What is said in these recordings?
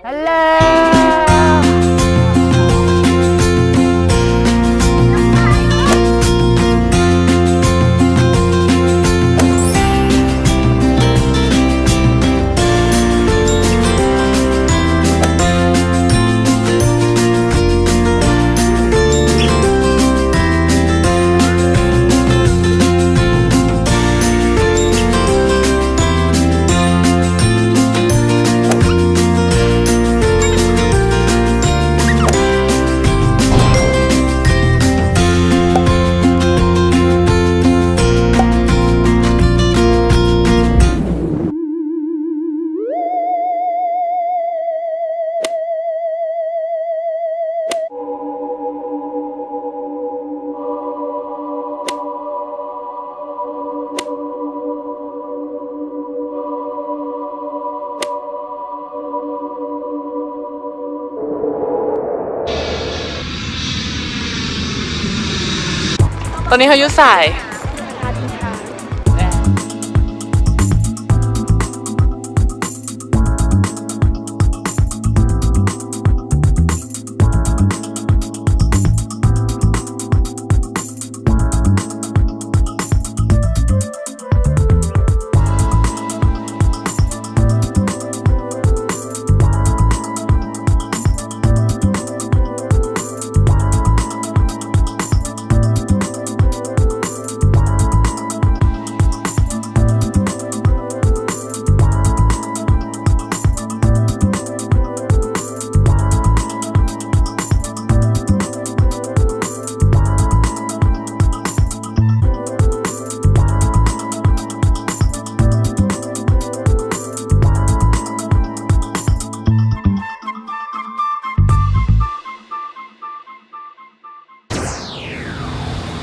Hello. ຕອນນີ້ເຮົາຢູ່ໃສ?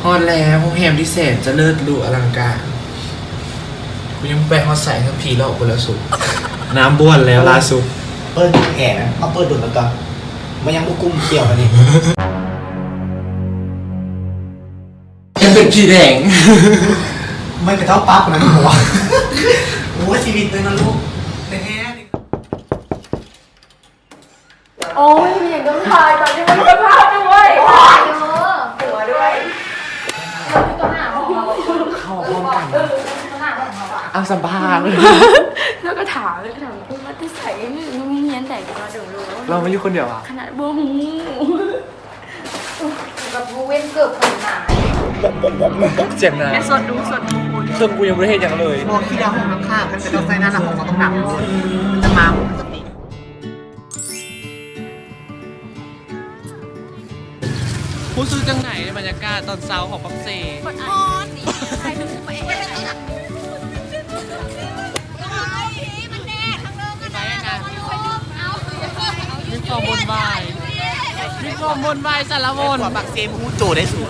ຮອດແລ້ວ ໂຮງແຮມທີ່ແສນຈະເລີດຫຼູອະລັງການ. ກູຍັງບໍ່ໄປຮອດໃສ ທັງຜີຫຼອກກູແລ້ວສຸ. ນ້ຳບ້ວນແລ້ວລ່າສຸດ. ເປີດແອ ມາເປີດດົນແລ້ວກໍ ມັນຍັງບໍ່ກຸ້ມຂຽວອັນນີ້. ຍັງເປັນຜີແດງ. ມັນກະເຈົ້າປັບນັ້ນບໍ່? ໂອ້ຍ ຊີວິດເລີຍນະລູກ ແທ້ໆ. ໂອ້ຍ ມີຫຍັງຕ້ອງຖ່າຍຕອນທີ່ມັນສະພາບດ້ວຍ ໂອ້ຍ ຫົວດ້ວຍ ເຂົ້າຫ້ອງກັນ ເອີ ຕໍ່ໜ້າຫ້ອງເຮົາອະ ເອົາສຳພາດ ແລ້ວກໍຖາມ ແລ້ວກໍຖາມວ່າ ເອີ ມາແຕ່ໃສ ໂຮງຮຽນໃດ ກໍວ່າ ໂດ ລາວມາຢູ່ຄົນດຽວຫວາ? ຂະໜາດບໍ່ຮູ້ ແບບບໍ່ເວັ້ນເກີບຂະໜາດ ສຽງໜາ ແມ່ສົດດູ ສົດດູ ເຊິ່ງກູຍັງບໍ່ໄດ້ເຮັດຫຍັງເລີຍ ບໍ່ ຂີ້ດາຫ້ອງນ້ຳຂ້າງ ຄັນເປັນເຈົ້າໃສ່ໜ້າໜ້າຫ້ອງ ກໍຕ້ອງໜັກ ມັນຈະມາ ມັນຈະຕິ ຮູ້ສຶກຈັ່ງໃດໃນບັນຍາກາດຕອນເຊົ້າຂອງປັກເຊ? ຮ້ອນ ມີຄວາມວຸ້ນວາຍ ມີຄວາມວຸ້ນວາຍສາລະວົນ ປາກເຊບໍ່ຮູ້ໂຈໄດ້ສູ.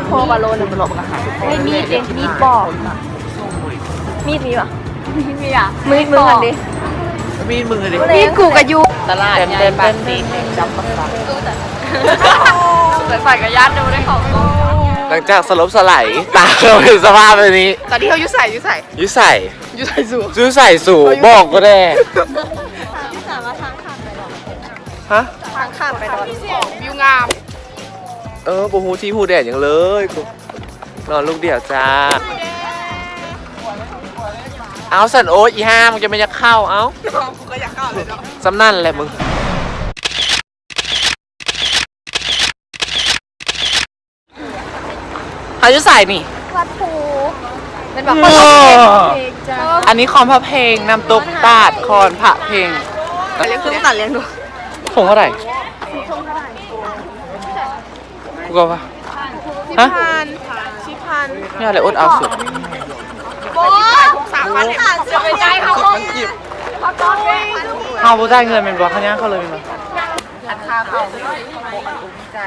ໂທບາໂລນ ເຮີຍ ມີດເດ ມີດປອກ ມີດມີຫວາ? ມີດມີຫວາ? ມີດມຶງຫັ້ນເດ ມີດມຶງຫັ້ນເດ ມີດກູກະຢູ່ຕະຫຼາດໃຫຍ່ປາກເຊ ຈັບປາກ ໃສ່ກະຢ້ານເດີ ບໍ່ໄດ້ເຂົ້າ. ຫຼັງຈາກສະຫຼົບສະໄຫຼ ຕາເຮົາເປັນສະພາບແບບນີ້ ຕອນນີ້ເຮົາຢູ່ໃສ? ຢູ່ໃສ? ຢູ່ໃສ? ຢູ່ໃສສູ? ຢູ່ໃສສູ? ບອກກໍແດ່. ຮະ? ທາງຂ້າມໄປດອນ ວິວງາມ. ເອີ ບໍ່ຮູ້ທີ່ຮູ້ແດນຫຍັງເລີຍ ກູນອນລູກດຽວຈ້າ. ເອົາ ສັນໂອດ ອີຫ່າ ມຶງຈະແມ່ນຢາກເຂົ້າ ເອົາ ກູກໍຢາກເຂົ້າແຫຼະເນາະ ສ່ຳນັ້ນແຫຼະມຶງ. ເຮົາຢູ່ໃສນີ້? ວັດພູ ແມ່ນບໍ່? ອັນນີ້ຄອນພະເພັງ ນ້ຳຕົກຕາດຄອນພະເພັງ. ລ້ຽງດູ ລ້ຽງດູ ຖົງເທົ່າໃດ? ກູກໍວ່າ ຮະ? ສິບພັນ ສິບພັນ ຢ່າແຫຼະ ອົດເອົາສຸດ. ໂອ້ ສາມພັນ ເຮົາບໍ່ຈ່າຍເງິນແມ່ນບໍ່? ເຮົາຍ່າງເຂົ້າເລີຍແມ່ນບໍ່?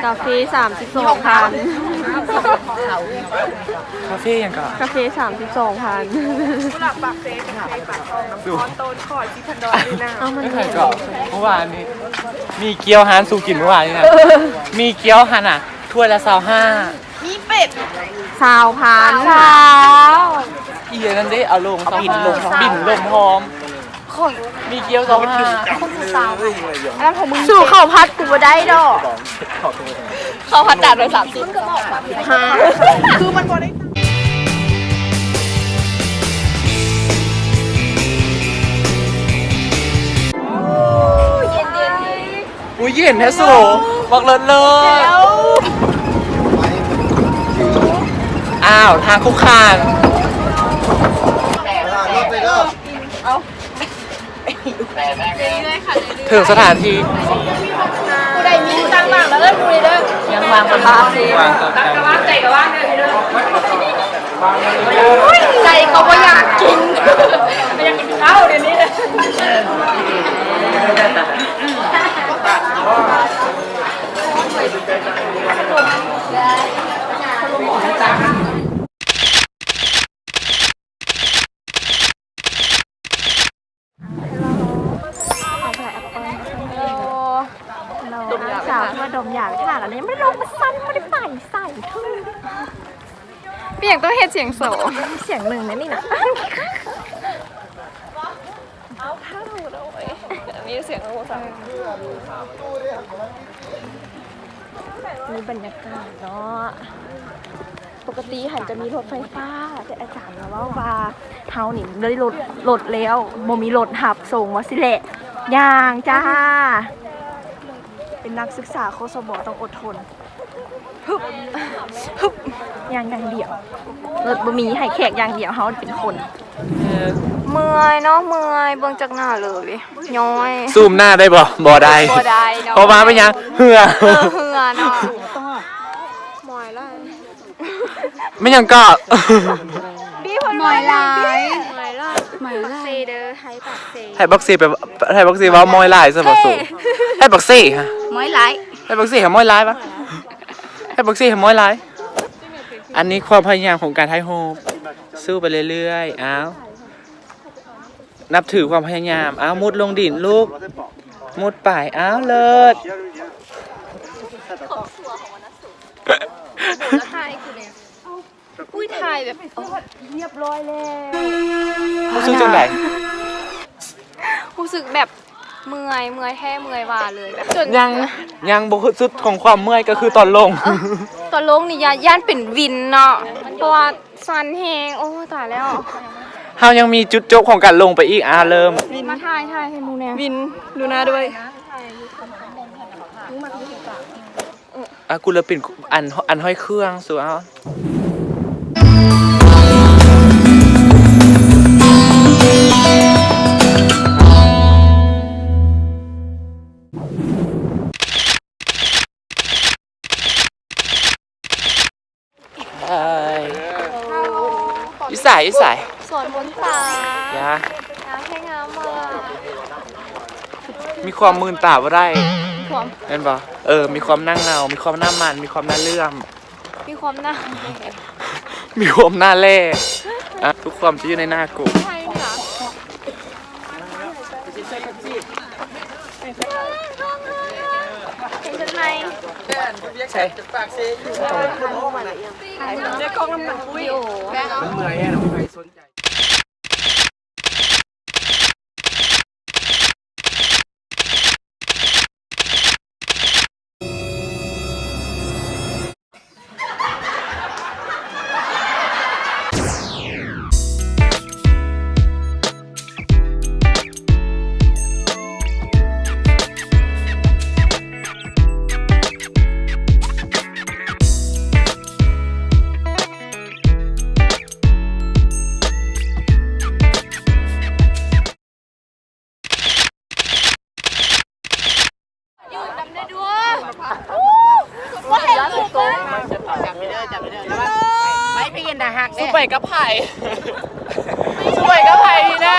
ກາເຟສາມສິບສອງພັນ. ກາເຟຫຍັງກໍ? ກາເຟສາມສິບສອງພັນ. ເອົາມັນ ເມື່ອວານນີ້ ມີກ່ຽວຮ້ານສູ່ກິນເມື່ອວານນີ້ນະ ມີກ່ຽວຫັ້ນນະ ຖ້ວຍລະຊາວຫ້າ. ມີເປັດ ຊາວພັນ. ຊາວ ອີອັນນັ້ນເດ້ ເອົາລົງ ເອົາບິນລົງ ບິນລົງພ້ອມ. ມີກ່ຽວຊາວຫ້າ. ອັນນັ້ນຂອງມຶງ. ສູ້ເຂົ້າຜັດກູບໍ່ໄດ້ດອກ. ເຂົ້າຜັດຈານລະສາມສິບ. ຫ້າ ຄືມັນບໍ່ໄດ້. ໂອ້ ເຢັນໆ. ອຸ້ຍ ເຢັນແທ້ສູ. ບັກເລີດເລີດ. ອ້າວ ທາງຄຸກຄານ. ເອົາ ເລື້ອຍໆ ເຖິງສະຖານທີ່. ຜູ້ໃດມີຕັງຫວາງແລ້ວເອີ້ນຜູ້ນີ້ເດີ. ຍັງວາງກັນ. ຕັ້ງກະວາງໃຈກະວາງເດີ. ໂອ້ຍ ໃຈເຂົາບໍ່ຢາກກິນ ບໍ່ຢາກກິນເຂົ້າດຽວນີ້. ສາວທີ່ວ່າດົມຢາໄປຖ້າແລ້ວ ຍັງບໍ່ໄດ້ລົງມາຊ້ຳ ຍັງບໍ່ໄດ້ໄປໃສເທື່ອ. ເປັນຫຍັງຕ້ອງເຮັດສຽງສອງ ສຽງໜຶ່ງແນ່ນີ້ນະ. ເອົາເທົ່ານ້ອຍ ອັນນີ້ສຽງໂທລະສັບ. ນີ້ບັນຍາກາດເນາະ. ປົກກະຕິຫັ້ນຈະມີລົດໄຟຟ້າ ແຕ່ອາຈານລາວເວົ້າວ່າເຮົານີ້ໄດ້ລົດ ລົດແລ້ວ ບໍ່ມີລົດຮັບສົ່ງວ່າຊີ້ແຫຼະ. ຍ່າງຈ້າ. ເປັນນັກສຶກສາ ຄສບ ຕ້ອງອົດທົນ. ຮຶບ ຮຶບ ຍ່າງຢ່າງດຽວ. ລົດບໍ່ມີ ໃຫ້ແຂກຢ່າງດຽວ ເຮົາເປັນຄົນ. ເອີ ເມື່ອຍເນາະ ເມື່ອຍ ເບິ່ງຈາກໜ້າເລີຍ ຍ້ອຍ. ຊູມໜ້າໄດ້ບໍ່? ບໍ່ໄດ້ ບໍ່ໄດ້ເນາະ. ເພາະວ່າເປັນຫຍັງ? ເຫື່ອ ເອີ ເຫື່ອເນາະ. ແມ່ນຫຍັງເກາະ? ມອຍຫຼາຍ ມອຍຫຼາຍ ໄທປາກເຊເດີ ໄທປາກເຊ. ໄທປາກເຊແປ ໄທປາກເຊເວົ້າມອຍຫຼາຍຊັ້ນບໍ່? ເຊ ໃຫ້ບັກເຊຫະ ມອຍຫຼາຍ ໃຫ້ບັກເຊຫະມອຍຫຼາຍວະ ໃຫ້ບັກເຊຫະມອຍຫຼາຍ. ອັນນີ້ຄວາມພະຍາຍາມຂອງການຖ່າຍຮູບ ສູ້ໄປເລື້ອຍໆ. ອ້າວ ນັບຖືຄວາມພະຍາຍາມ. ອ້າວ ມຸດລົງດິນລູກ ມຸດໄປ. ອ້າວ ເລີດ. ອຸ້ຍ ຖ່າຍແບບ ໂອ້ ຮຽບຮ້ອຍແລ້ວ. ຮູ້ສຶກຈັ່ງໃດ? ຮູ້ສຶກແບບເມື່ອຍ ເມື່ອຍແທ້ເມື່ອຍວ່າເລີຍ ແບບຈົນຍັງ ຍັງບໍ່ສຸດຂອງຄວາມເມື່ອຍ ກໍຄືຕອນລົງ. ເອີ ຕອນລົງນີ້ຢ້ານ ຢ້ານເປັນວິນເນາະ ເພາະວ່າສັ່ນແຮງ. ໂອ້ ຕາຍແລ້ວ. ເຮົາຍັງມີຈຸດຈົບຂອງການລົງໄປອີກ. ອາ ເລີ່ມ. ມາຖ່າຍ ຖ່າຍໃຫ້ໝູ່ແດ່. ວິນ ດູໜ້າດ້ວຍ. ອ່ະ ກູເລີຍເປັນອັນ ອັນຫ້ອຍເຄື່ອງ ສູເອົາ. ຢູ່ໃສ? ຢູ່ໃສ? ສວນມົນຕາ. ຢາ ງາມແທ້ງາມວ່າ. ມີຄວາມມື່ນຕາບໍ່ໄດ້ ຄວາມ ແມ່ນບໍ່? ເອີ ມີຄວາມໜ້າເຫງົາ ມີຄວາມໜ້າມັນ ມີຄວາມໜ້າເຫຼື້ອມ ມີຄວາມໜ້າ ມີຄວາມໜ້າແຫຼ້. ອ່ະ ທຸກຄວາມຈະຢູ່ໃນໜ້າກູ. ໃສ່ ເຈົ້າຂອງນ້ຳມັນປຸ້ຍ ມັນເມື່ອຍແຮງ ບໍ່ມີໃຜສົນໃຈ. ໄປກັບໃຜ? ໄປກັບໃຜນະ?